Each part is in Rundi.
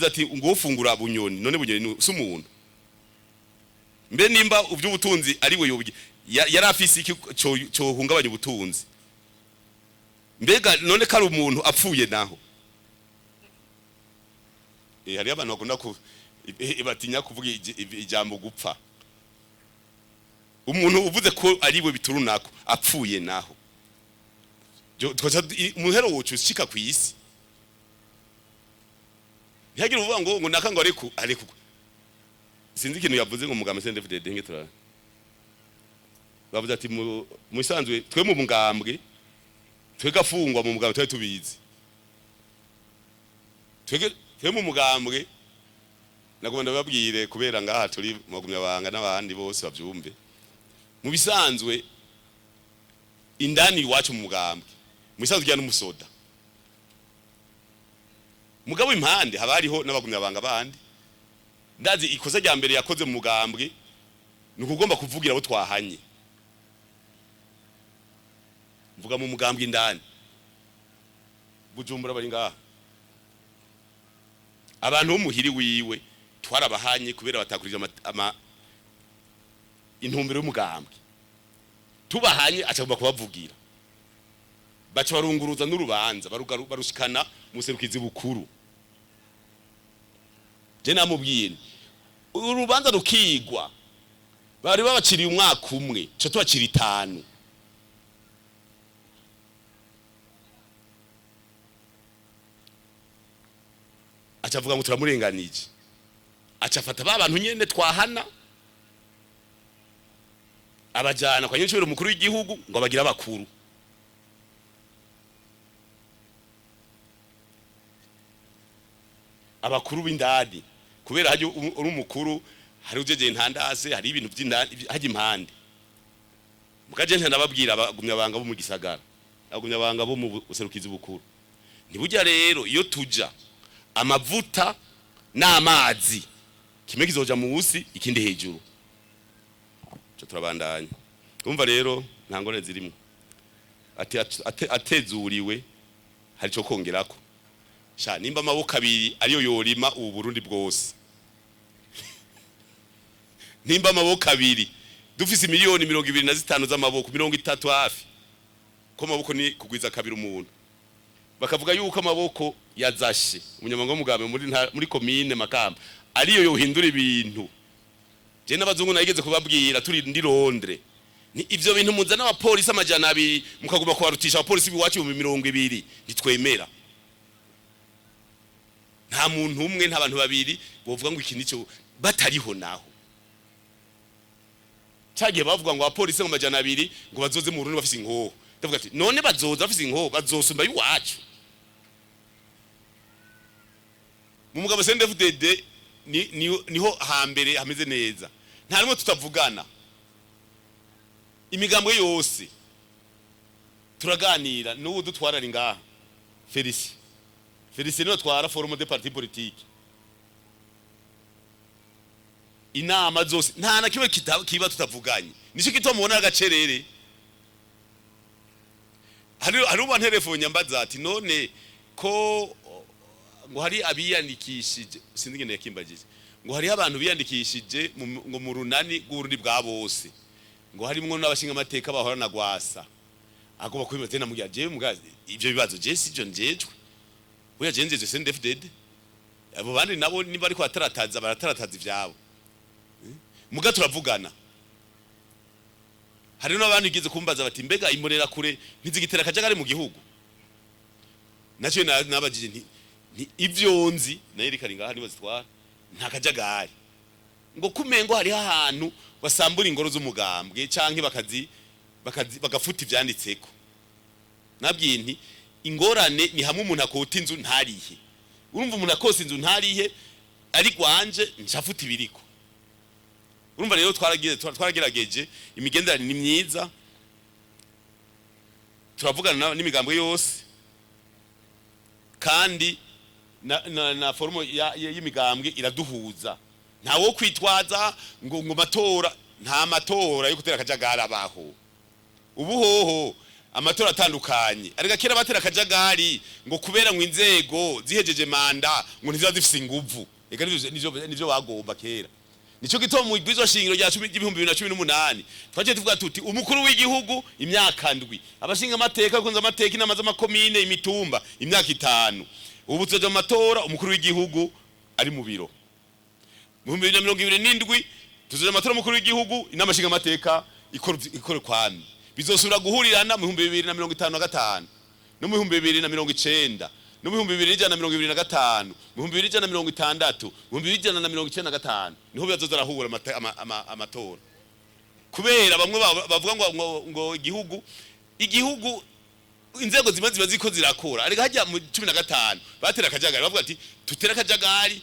Avuze ati ngo ufungura Bunyoni, none Bunyoni si umuntu? Mbe nimba uby'ubutunzi ari we yobye, yari afise iki cyo hungabanya ubutunzi? Mbega none ko ari umuntu, apfuye naho? Hariyo abantu bakunda ku batinya kuvuga ijambo gupfa. Umuntu uvuze ko ari we biturunako, apfuye naho, umuhero wocu ushika ku isi. Ntihagire uvuga ngo naka ngo areku. Sinzi ikintu yavuze ngo mugambwe CNDD-FDD nge tura bavuze ati mu musanzwe twe mu mugambwe, twe gafungwa mu mugambwe twe tubizi. Twe mu mugambwe, nagomba ndababwire kubera ngaha turi magumya banga n'abandi bose bavyumve. Mu bisanzwe indani iwacu mu mugambwe, mu bisanzwe ujya n'umusoda, mugabo impande haba hariho n'abagumya banga bandi. Ndazi ikosa rya mbere yakoze mu mugambwe ni ukugomba kuvugira abo twahanye. Mvuga mu mugambwe indani Bujumbura, bari ngaha abantu bo muhiri wiwe, twarabahanye kubera batakurije intumbero y'umugambwe. Tubahanye, acagomba kubavugira, baca barunguruza n'urubanza, barushikana mu serukizi bukuru. Je namubwiye nti, urubanza rukigwa, bari babaciriye umwaka umwe, ca tubacira 5. Aca avuga ngo turamurenganije, aca afata ba bantu nyene twahana, abajana kwa nyene umukuru w'igihugu ngo abagira abakuru. Abakuru b'indani, kubera hajya uri umukuru, hari ujeje intandase, hari ibintu by'indani hajya impande. Mukaje ntababwira abagumya banga bo mu gisagara, abagumya banga bo mu buserukizi bukuru, ntibujya rero iyo tuja amavuta n'amazi, kimwe kizoja musi, ikindi hejuru. Cyo turabandanya. Umva rero, nta ngorane zirimo. Ati atezuriwe hari cyo kongerako. Sha, nimba amaboko abiri ariyo yorima ubu Burundi bwose, nimba amaboko abiri dufise miliyoni 25 z'amaboko, 30 hafi, ko amaboko ni kugwiza kabiri umuntu, bakavuga yuko amaboko yazashe umunyamabanga w'umugambi muri komine Makamba ariyo yohindura ibintu. Je n'abazungu nageze kubabwira turi ndi Londres, ni ivyo bintu muzana abapolisi 200 mukaguma kubarutisha abapolisi biwacu 20,000, ntitwemera. Nta muntu umwe, nta bantu babiri bovuga ngo iki nico batariho. Naho cagiye bavuga ngo abapolisi ngo 200 ngo bazoze mu Burundi bafise inkoho, ndavuga ati none bazoza bafise inkoho, bazosumba iwacu mu mugabo CNDD-FDD? Niho hambere hameze neza, nta rimwe tutavugana. Imigambwe yose turaganira. N'ubu dutwara ari ngaha, Felicien. Felicien niwe twara Forum des partis politiques. Inama zose nta na kimwe kiba tutavuganye. Nico gituma mubona agacerere. Hari uba telefone mbaza ati none ko ngo hari abiyandikishije, sinzi ngene yakimbagije, ngo hari abantu biyandikishije ngo mu Runani rw'Uburundi bwa bose, ngo harimwo n'abashinga amateka bahora na Gwasa, agomba kwibaza. Namugira jewe mugazi ivyo bibazo je sivyo njejwe. Buya je njeje CNDD-FDD, abo bandi nabo niba ariko batarataza, baratarataza ivyabo. Muga turavugana. Hari n'abandi igeze kumbaza bati mbega imborera kure ntizigitera akajagari mu gihugu? Nacyo nabajije nti ivyo nzi nayo rikari ngaha nibo zitwara, nta kajagari. Ngo kumengo hariho ahantu basambura ingoro z'umugambwe canke bakazi bagafuta ivyanditseko. Nabwiye nti ingorane ni hamwe umuntu akota inzu ntarihe. Urumva, umuntu akose inzu ntarihe, ari gwanje ncafuta ibiriko. Urumva rero twaragerageje, imigenderanire ni myiza, turavugana n'imigambwe yose, kandi na forum y'imigambwe iraduhuza. Nta wo kwitwaza ngo matora, nta matora yo gutera akajagari abaho. Ubu hoho Amatora atandukanye. Ariko kera batera akajagari ngo kubera ngo inzego zihejeje manda ngo ntiziba zifise inguvu. Eka nivyo bagomba kera. Nico gituma mu bwirizwa shingiro rya 2018 twaciye tuvuga tuti umukuru w'igihugu imyaka 7, abashinga amateka, kunza amateka, inama z'amakomine, imitumba imyaka 5. Ubu tuzoja mu matora umukuru w'igihugu ari mu biro. Mu 2027 tuzoja mu matora umukuru w'igihugu, inama nshinga amateka ikora kwami. Bizosubira guhurirana mu 2055 no mu 2090 no mu 2125, mu 2160, mu 2195, niho bizoza arahura amatora. Kubera bamwe bavuga ngo igihugu inzego zimwe ziba ziko zirakora. Ariko hajya mu 15 batera akajagari bavuga ati tutera akajagari,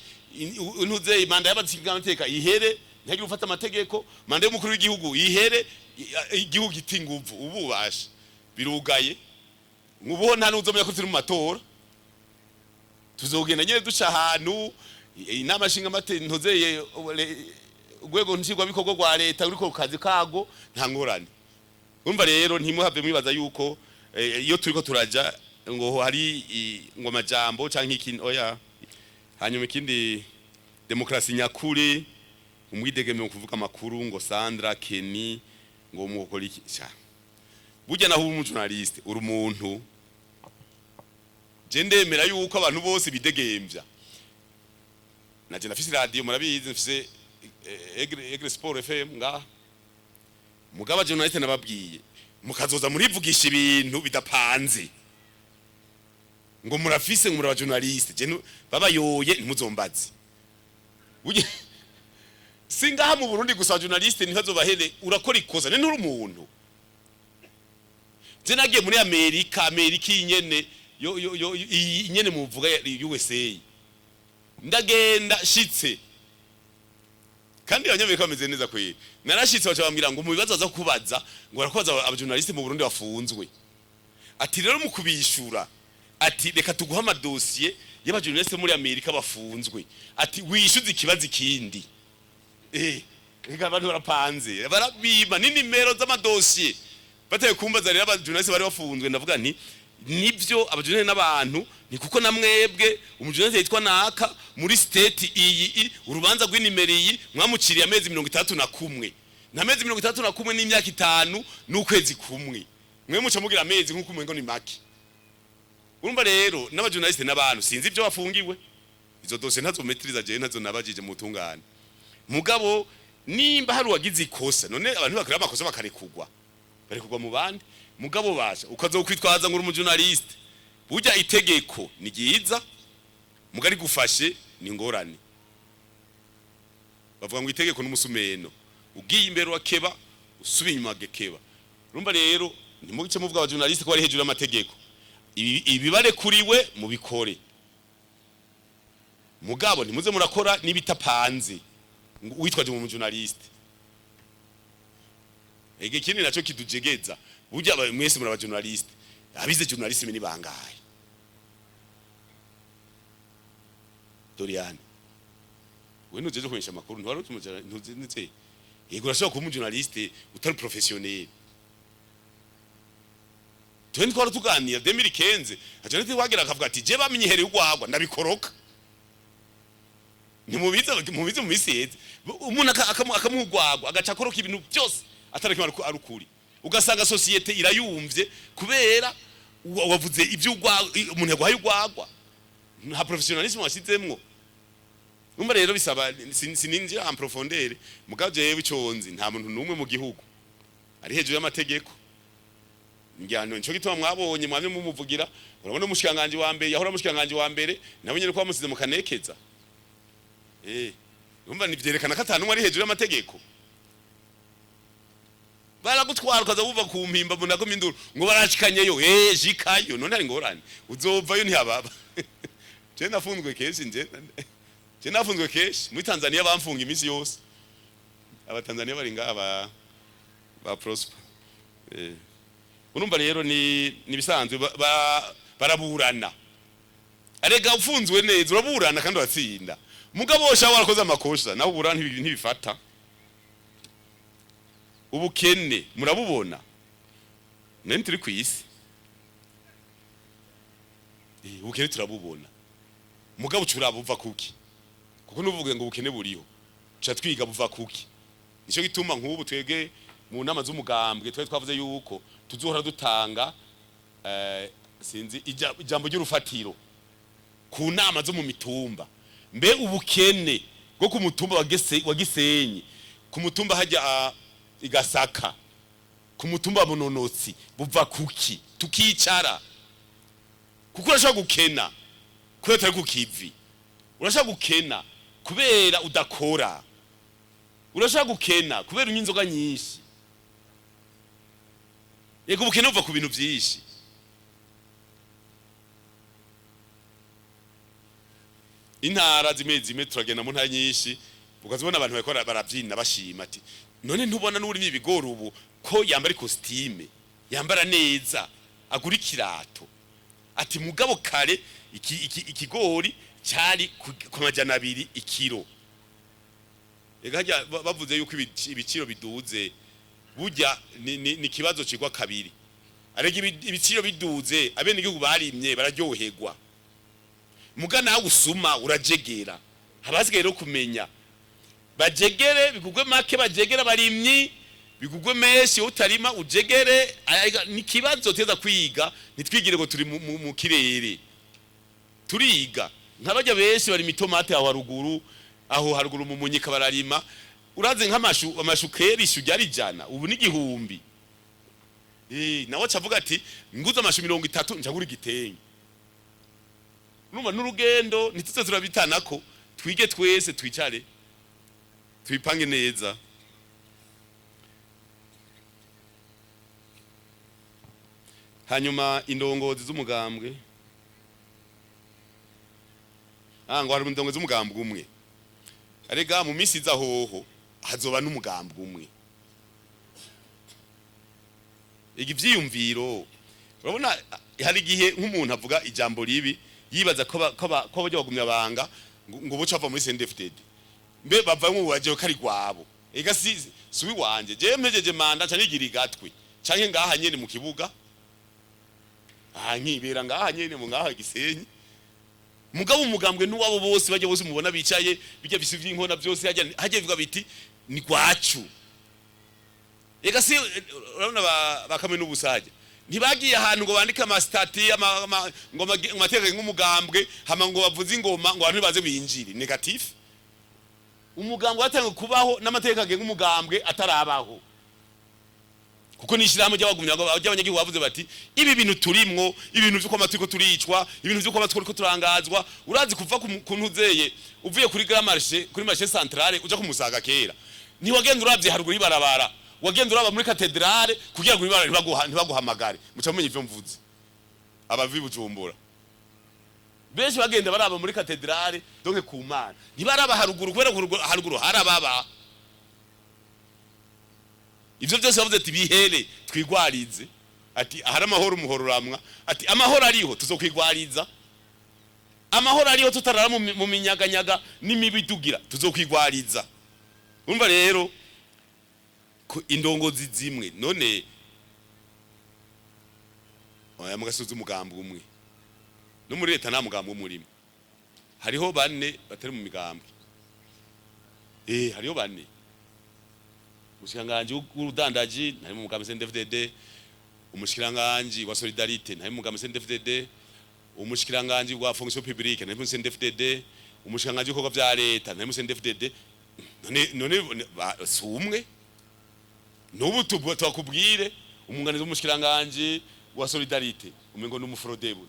ntuze manda y'abatsigamateka ihere, ntihagire ufata amategeko, manda y'umukuru w'igihugu ihere, igihugu gita inguvu. Ububasha birugaye. Ubu nta n'uzomenya ko turi mu matora. Tuzogenda nyene duca ahantu inama nshinga amategeko, ntuzeye urwego nshingwabikorwa rwa leta ruriko ku kazi kago, nta ngorane. Urumva rero ntimuhave mwibaza yuko iyo turiko turaja ngo hari ngo amajambo canke iki, oya. Hanyuma ikindi, demokrasi nyakuri, umwidegembyo mu kuvuga amakuru, ngo Sandra Kenny ngo mukora iki sha. Burya naho uba umujournaliste, uri umuntu. Je ndemera yuko abantu bose bidegemvya. Naje nafise radio, murabizi, nafise Aigle Sport FM ngaha. Mugaba journaliste nababwiye, mukazoza murivugisha ibintu bidapanze ngo murafise, ngo muraba journaliste, je babayoye ntimuzombaze. Burya singaha mu Burundi gusa, journaliste ntibazobahere. Urakora ikosa ne nturi umuntu. Je nagiye muri Amerika, Amerika iyi nyene yo yo yo iyi nyene muvuga ya USA, ndagenda shitse, kandi abanyamerika bameze neza kweri. Narashitse baca bambwira ngo mu bibazo baza kubaza, ngo barakubaza abajournaliste mu Burundi bafunzwe. Ati rero mu kubishura, ati reka tuguha amadosiye y'abajournaliste muri Amerika bafunzwe, ati wishyuze ikibazo ikindi. Reka abantu barapanze, barabima n'inimero z'amadosiye. Bateye kumbaza rero abajournaliste bari bafunzwe, ndavuga nti nivyo, abajournaliste n'abantu ni kuko namwebwe umujournaliste yitwa naka muri state iyi urubanza rw'inimero iyi mwamuciriye amezi 61, na mezi 61 n'imyaka 5 n'ukwezi kumwe, mwe muca mugira amezi nk'uko umengo ni make. Urumva rero n'abajournaliste n'abantu, sinzi ibyo bafungiwe, izo dosiye ntazo maîtriza jewe, ntazo nabajije mu tungane. Mugabo nimba hari uwagize ikosa, none abantu bakora amakosa bakarekugwa, barekugwa mu bandi. Mugabo basha ukazokwitwaza ngo uri umujournaliste, burya itegeko ni ryiza, mugari gufashe ni ngorane. Bavuga ngo itegeko n'umusumeno, ugiye imbere urakeba, usubiye inyuma agakeba. Urumva rero ntimugice muvuga abajournaliste ko bari hejuru y'amategeko. Ibibarekuriwe mubikore, mugabo ntimuze murakora n'ibitapanze ngo witwaje mu journaliste. Ege ikindi naco kidujegeza, burya mwese muri abajournaliste, abize journalisme ni bangahe? Doriane, we ntujeje kumenyesha amakuru, ntiwari ntuzi? Yego, urashobora kuba umujournaliste utari professionnel. Twe twari tuganira 2015, aje wagira akavuga ati je bamenyehereye urwagwa ndabikoroka. Ntimubize, mubize mu misi yeze umuntu akamuha urwagwa agaca akoroka ibintu byose atariko ari ukuri, ugasanga société irayumvye kubera wavuze iby'urwagwa. Umuntu yaguhaye urwagwa, nta professionnalisme washyizemwo. Umva rero bisaba sininjira en profondeur. Mugabo jewe ico nzi, nta muntu n'umwe mu gihugu ari hejuru y'amategeko. Njyano nico gituma mwabonye mwamye mumuvugira. Urabona umushikanganje wa mbere, yahora umushikanganje wa mbere, nabo nyene ko bamusize mu kanekeza. Urumva nivyerekana ko atanu ari hejuru y'amategeko. Baragutwara ukaza wuva ku mpimba munago minduru ngo barashikanyeyo. Jikayo none ari ngorane, uzovayo ntihababa. Je nafunzwe kenshi, nje je nafunzwe kenshi muri Tanzania, bamfunga iminsi yose. Abatanzania bari ngaha ba Prosper. Urumva rero ni nibisanzwe baraburana. Arega ufunzwe neza uraburana kandi uratsinda. Mugabo sha warakoze amakosa nawe uburana ntibifata. Ubukene murabubona. None turi kw'isi. Ubukene turabubona, mugabo ucuraba buva kuki? Kuko nuvuge ngo ubukene buriho, tuca twiga buva kuki. Nico gituma nk'ubu twebwe mu nama z'umugambwe twari twavuze yuko tuzohora dutanga sinzi ijambo ry'urufatiro ku nama zo mu mitumba. Mbe ubukene bwo ku mutumba wa Gisenyi, ku mutumba hajya igasaka, ku mutumba wa Munonotsi, buva kuki? Tukicara, kuko urashobora gukena kubera utari ku kivi, urashobora gukena kubera udakora, urashobora gukena kubera unywa inzoga nyinshi. Yego, ubukene buva ku bintu vyinshi. Intara zimwe zimwe turagenda mu ntara nyinshi, ukazibona abantu bariko barabyina bashima, ati none ntubona n'urimye ibigori ubu ko yambara ikositime, yambara neza, agura ikirato? Ati mugabo kare ikigori cyari ku 200 ikiro. Ega harya bavuze yuko ibiciro biduze, burya ni kibazo cigwa kabiri. Arega ibiciro biduze, abenegihugu barimye bararyoherwa, muga nawe usuma urajegera. Habasigaye rero kumenya bajegere bigugwe make, bajegere abarimyi bigugwe menshi, utarima ujegere. Ni kibazo teza kwiga, ntitwigire ngo turi mu kirere. Turiga nk'abajya benshi bari imitomate aho haruguru, aho haruguru mu Munyika bararima. Uraze nk'amashu, amashu kera ishu ryari 100, ubu ni 1000. Nawe acavuga ati nguze amashu 30 njagura igitenge. Urumva n'urugendo ntituze turabitanako, twige twese, twicare tubipange neza. Hanyuma indongozi z'umugambwe, ngo hari indongozi z'umugambwe umwe. Arega mu minsi iza hoho hazoba n'umugambwe umwe. Igi vyiyumviro, urabona hari igihe nk'umuntu avuga ijambo ribi yibaza ko bajya bagumya banga ngo buca ava muri CNDD-FDD, mbe bava mu baje ko ari gwabo. Ega si subi wanje, je mpejeje manda ca nigira igatwe canke ngaha nyene mu kibuga, aha nkibera ngaha nyene mu ngaha Gisenyi. Mugabo umugambwe n'uwabo bose, bajya bose mubona bicaye bijya bisi vy'inkona byose, hajya bivuga biti ni gwacu. Ega si urabona bakamwe n'ubusaje ntibagiye ahantu ngo bandike amastati ngo amategeko nk'umugambwe, hama ngo bavuze ingoma ngo abantu baze binjire negatif. Umugambwe watangiye kubaho n'amategeko agenga umugambwe atarabaho, kuko nishirahamwe ry'abagumya ry'abanyagihugu bavuze bati ibi bintu turimwo, ibintu vy'uko amatwi turicwa, ibintu vy'uko amatwi turiko turangazwa. Urazi kuva ku ntuzeye uvuye kuri Grand Marché, kuri marché centrale uja kumusaga kera, ntiwagenda uravye haruguru y'ibarabara, wagenda uraba muri katedrale kugira ngo ibara ntibaguhamagare. Muca mumenye ivyo mvuze. Abavi Bujumbura benshi bagenda baraba muri katedrale, donc ku Mana, ntibaraba haruguru kubera haruguru harababa. Ivyo byose bavuze ati bihere twigwarize, ati ahari amahoro umuhoro uramwa, ati amahoro ariho tuzokwigwariza, amahoro ariho tutarara mu minyaganyaga n'imibidugira tuzokwigwariza. Urumva rero indongozi zimwe none oya mugasuza umugambwe umwe, no muri leta nta mugambwe umurimo, hariho bane batari mu migambwe. Hariho bane. Umushikiranganji w'ubudandaji ntari mu mugambi CNDD-FDD, umushikiranganji wa solidarité ntari mu mugambi CNDD-FDD, umushikiranganji wa fonction publique ntari mu CNDD-FDD, umushikiranganji w'ibikorwa vya leta ntari mu CNDD-FDD. None si umwe nubu twakubwire umwunganizi w'umushikiranganji wa solidarité umengo n'umufrodebu.